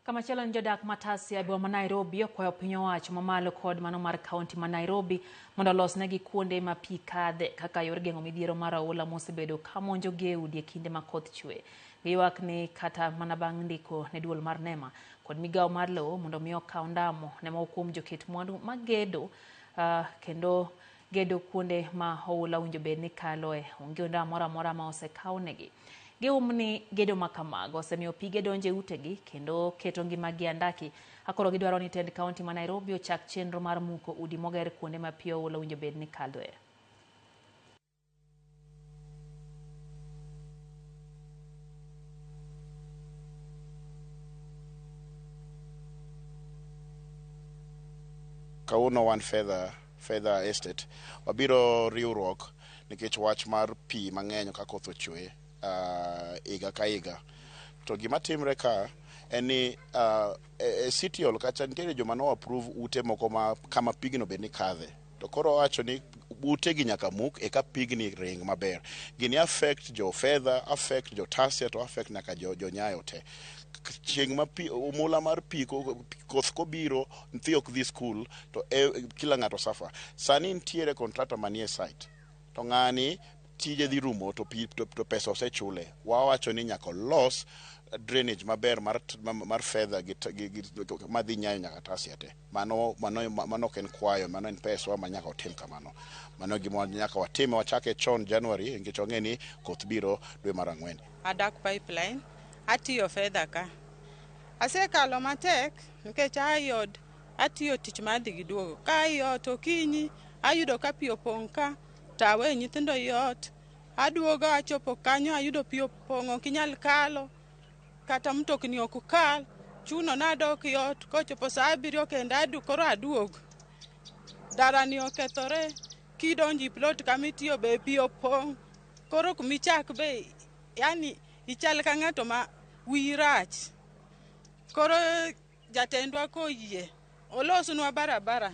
Kamachielo en jodak ma Tasia e boma ma Nairobi okwayo piny owacho mamalo kod mano mar kaunti ma Nairobi mondo olosnegi kuonde ma pi kadhe kaka yor geng'o midhiero mar oula mosebedo ka monjogi e udi e kinde ma koth chwe. Giywak ni kata mana bang' ndiko ne duol mar NEMA kod migawo mar lowo mondo mi okaw ndamo ne moko kuom joket mwandu magedo kendo gedo kuonde ma oula owinjo bed ni kaloe, onge ondamo moro amora ma osekawnegi. Gium ni gedo ma kamago osemiyo pige donjo e utegi kendo keto ngimagi e andaki. Akoro gidwaro ni tend kaunti ma Nairobi ochak chenro mar muko udi moger kuonde ma pi oula owinjo bed ni kaloe. Kawuono wan Fedha Estate wabiro riwruok nikech wach mar pi mang'eny ka koth ochwe higa ka higa. To gima timre ka en ni e City Hall kacha nitiere joma no approve ute moko ma kama pigno bed ni kadhe. To koro owacho ni utegi nyaka muk eka pigni ring maber. Gini affect jo Fedha, affect jo Tasia to affect nyaka jo Nyayo te. Chieng' ma pi, mula mar pi koth kobiro, nyithi ok dhi skul to kila ng'ato suffer. Sani nitiere contractor manie site. To ng'ani tije dhi rumo to pi to pesa osechule. Wawacho ni nyaka olos drainage maber mar Fedha gi madhi Nyayo nyaka Tasia te. Mano ok en kwayo, mano en peswa ma nyaka watim kamano. Mano gima nyaka watime, wachake chon January nikech wang'e ni koth biro dwe mar 4. Adak Pipeline, atiyo Fedha ka. Asekalo matek nikech ayod atiyo tich mar dhi gi duogo. Ka ai ot okinyi ayudo ka pi opong' ka to awe nyithindo i ot. Aduogo achopo kanyo ayudo pi opong' ok inyal kalo kata mtokni ok kal. Chuno na adok i ot kochopo saa 7 kendo koro aduog. Darani okethore, kidonjo i plot kama itiyo be pi opong'. Koro kumichak be yani ichal ka ng'ato ma wiyi rach. Koro jatendwa koyie olosnwa barabara.